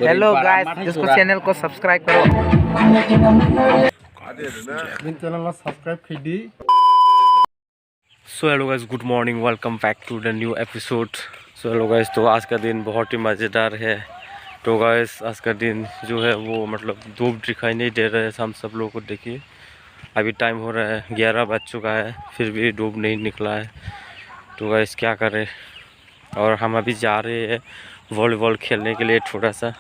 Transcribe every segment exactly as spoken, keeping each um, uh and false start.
Hello guys, इसको channel को subscribe करो। Min channel lo subscribe khaidi. So hello guys, good morning, welcome back to the new episode। So hello guys, तो आज का दिन बहुत ही मज़ेदार है। तो guys, आज का दिन जो है वो मतलब धूप दिखाई नहीं दे रहा है हम सब लोगों को। देखिए, अभी टाइम हो रहा है ग्यारह बज चुका है, फिर भी धूप नहीं निकला है। तो guys, क्या करें, और हम अभी जा रहे हैं वॉलीबॉल खेलने के लिए थोड़ा सा,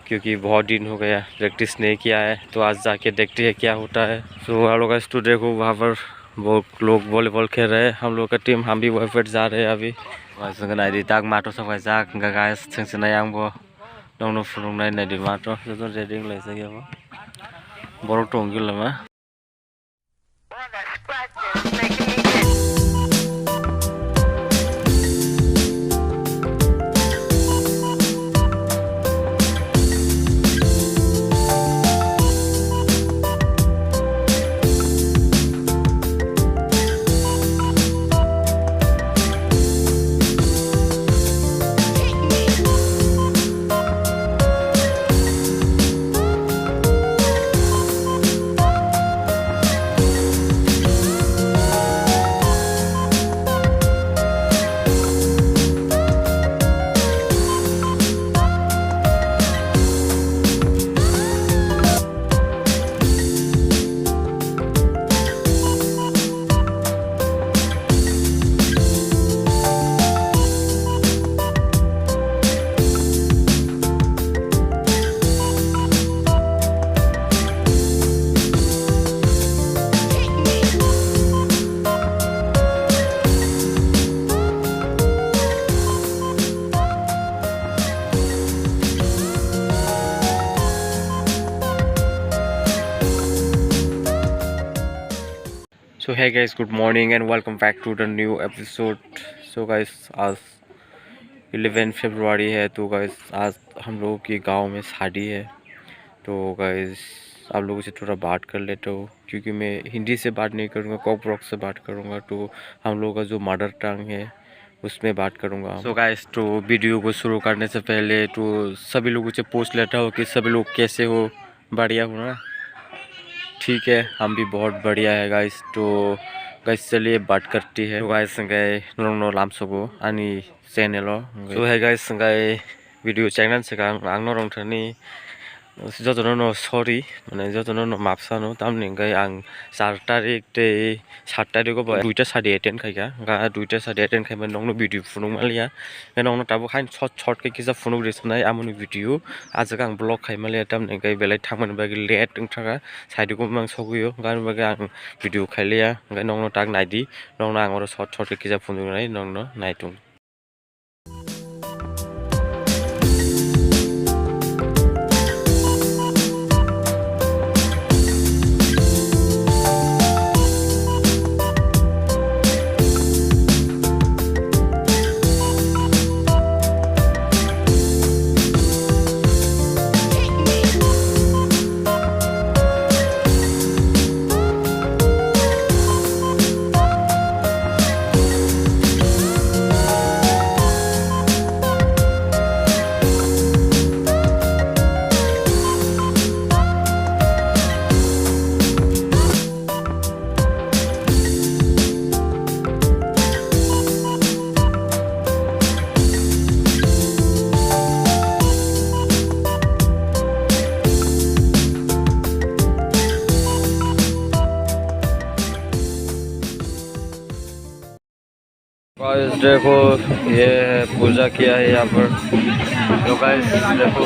क्योंकि बहुत दिन हो गया प्रैक्टिस नहीं किया है। तो आज जाके देखते हैं क्या होता है। तो हेलो गाइस, तो देखो वहाँ पर वो लोग वॉलीबॉल खेल रहे हैं, हम लोग का टीम, हम भी वहीं पर जा रहे हैं अभी। Guys, nai di tak mato sa kaisa, hingke guys, chwng se nai ang bo nongno phunuknai nai di mato, joto ready wng lai jak ya bo. Borok tong gila ma. So hey guys, good morning and welcome back to the new episode। So guys, आज इलेवन फरवरी है, तो गाइस आज हम लोगों के गांव में शादी है। तो गाइस आप लोगों से थोड़ा बात कर लेता हूँ, क्योंकि मैं हिंदी से बात नहीं करूँगा, कॉकबरॉक से बात करूँगा। तो हम लोगों का जो मदर टंग है उसमें बात करूँगा। सो गाइस, तो वीडियो को शुरू करने से पहले तो सभी लोगों से पूछ लेता हूँ कि सभी लोग कैसे हो, बढ़िया हो ना? ठीक है, हम भी बहुत बढ़िया है गाइस। तो गाइस चलिए बात करती है। तो guys hingke norokno lamsogo ani channel o. So hey guys, hingke video channel swkang ang norok thani jotono no sorry, mane jotono no map sano, tamni hingke ang char tarik tei sat tarik o bo duita sadi attend khaika, hingke duita sadi attend khaimani nokno video phunuk manliya, hingke nokno tabuk haino short short khe kisa phunuk ri sanai amoni video, ah jaga ang vlog khai manliya, tamni hingke belai thangmani bagwi late wngthaka, side o mang sogwi o, hingke ani bagwi ang video khailiya, hingke nokno tak naidi, nokno ang oro short short khe kisa phunuknai, nokno naitung. Guys देखो, ये है पूजा किया है यहाँ पर। तो गाइस देखो,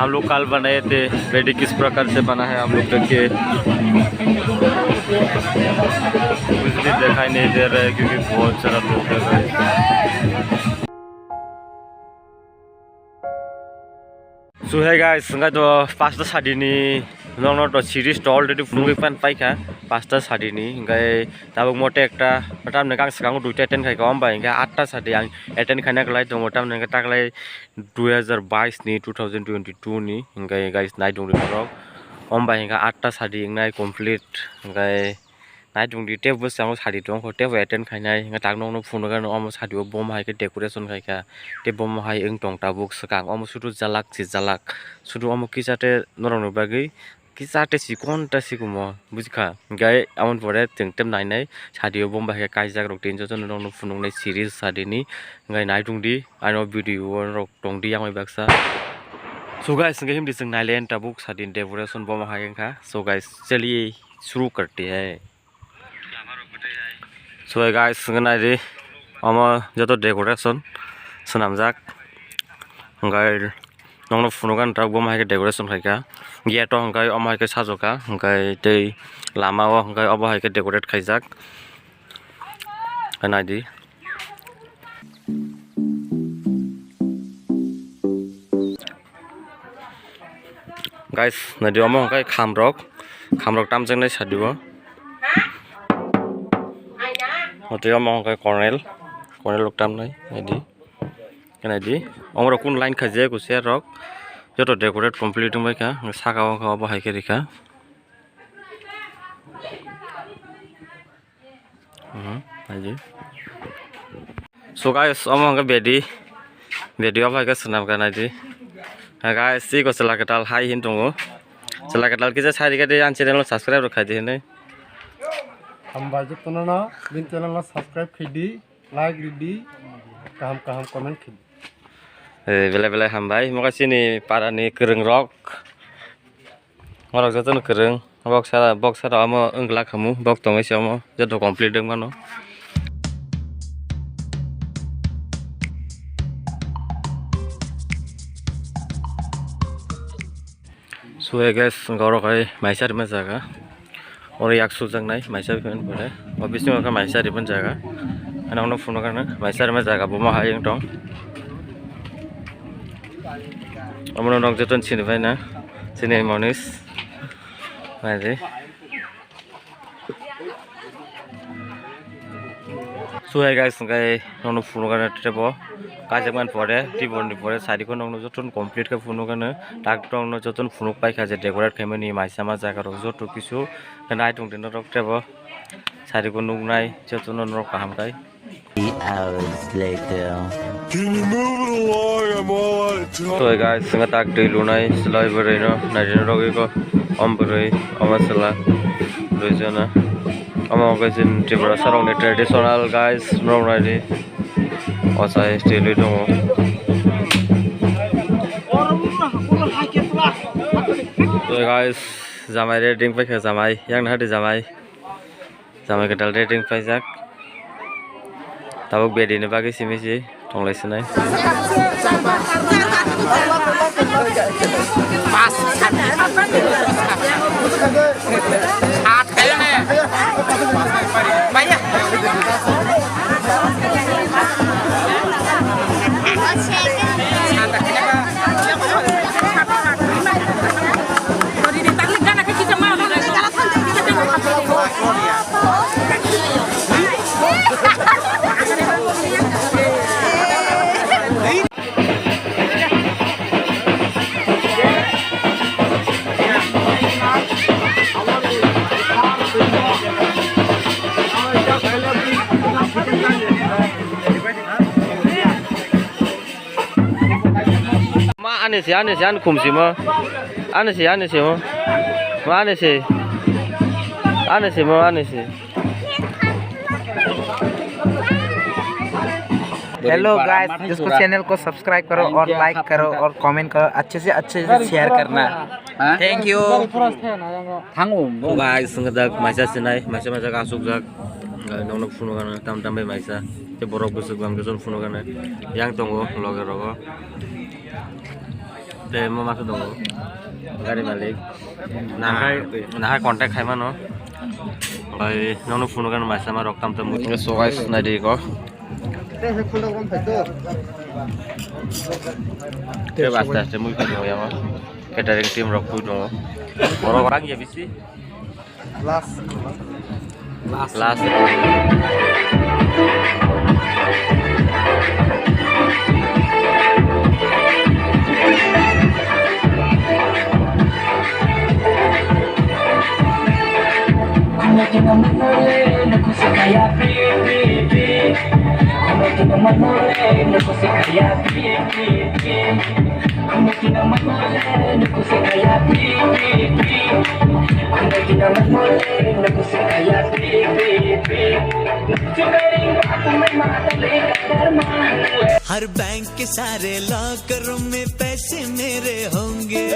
हम लोग कल बनाए थे, वेडी किस प्रकार से बना है हम लोग देखिए। कुछ भी दिखाई नहीं दे रहा है क्योंकि बहुत सारा लोग है guys. So hey guys, hingke to pasta sadi ni nokno to series to already phunugwi pan paikha, pasta sadi ni, hingke tabuk mote ekta, tamni kang swkango duita attend khaika, ombai hingke atta sadi ang attend khaina kwlai tongo, tamni hingke taklai dui hazar bais ni, two thousand twenty-two ni, hingke guys naitongdi borok, ombai hingke atta sadi wngnai complete, hingke Naitung di tei bwskango sadi tongkho, tei bo attend khainai, hwnkhe tak nokno phunukgano omo sadi o bom hai khe decoration khaikha, tei bom hai wng tong tabuk swkang, omo sudu jalak si jalak, sudu omo kisa tei norokni bagwi kisa tei chikon ta sikumo bujikha, hwnkhe aboni pore chwng tei nainai sadi o bom bai khe kaijak rok tei jotono nokno phunuknai series sadi ni, hwnkhe naitung di ano video o norok tong di yang bai baksa. So guys, hwnkhe himdi chwng nailen tabuk sadi ni decoration bom hai wngkha. So guys, chaliye shuru karte hai. So guys, hwnkhe naidi, omo joto decoration swnamjak, hwnkhe nokno phunukgani tabuk bo hai khe decoration khaikha, gate o hwnkhe omo hai khe sajokha, hwnkhe tei lama o hwnkhe obo hai khe decorate khaijak, naidi. Guys, naidi omo hwnkhe khamrok, khamrok tamjaknai sadi o. Hwtwi omo hwnkhe Colonel, Colonel rok tamnai naidi. Naidi, omorok kunu line khaijak chair rok, joto decorate complete wngbaikha, saka o khe obo hai khe rikha. Mhm, naidi. So guys, omo hwnkhe bedi, bedi obo hai khe swnam kha naidi. Ha guys, chiko chwla kwtal hai hin tongo. Chwla kwtal kisa sai rikha di, ang channel no subscribe rok khai di hinwi. Hambai jotono no, bini channel no subscribe khai di, like ridi, kaham kaham comment khai di. Eh, belai belai hambai, omo khe chini para ni kwrwng rok. Norok jotono kwrwng, bok sara, bok sara omo wng glak hamu, bok tongwi se omo joto complete wng mano. So, I guess, oro khai maisa rima jaga, oro yak sujaknai maisa rima pore, o bisingo khe maisa rima jaga, ano phunukgana maisa rima jaga bo ma hai wng tong. Omono nok joto ni sini bai na, sini Monish. Naidi. So, hey guys, hwnkhe nono phunukgana tebo kaijak man pore, tibor ni pore sadi ko nokno joto complete khe phunukgana, tak tokno joto phunuk paikha je decorate khaimani maisa ma jaga rok joto kisu naitung de norok tebo sadi ko nuknai joto no norok kaham khai. Three hours later. Can you move it along? I'm all out of time. So guys, swngo tak twi lunai slai bwrwi no naidi norok eko om bwrwi omo chwla dui jona. Omo hwnkhe chini Tripura sarokni traditional guys, norok naidi ochai twi lui tongo. So guys, jamai ready wng paikha, jamai yang nahardi jamai. Jamai kwtal ready wng paijak. Tabuk bedi ni bagwi simi si tonglai sinai. Ma ani se, ani se, ani khum se mo. Ani se, ani se mo. Ma ani se. Ani se mo, ani se. Hello guys, इसको चैनल को सब्सक्राइब करो और लाइक करो और कमेंट करो, अच्छे से अच्छे से शेयर करना। Thank you. Thango. Guys, swngjak maisa sinai, maisa maisa asukjak. Nokno phunukgana tam tam bai maisa. Tei borok bwswk bam khe phunukgana. Yang tongo loge rogo. Tei mo masa tongo. Gari malik. Nahai, nahai contact khai mano. Bai nokno phunukgana maisa ma rok tam tam. So guys, naidi ko. Tei aste aste mui phai tongo yama. Catering team rok phui tongo. Borok rang ya bisi. Last. Last. Last. हर बैंक के सारे लॉकर में पैसे मेरे होंगे।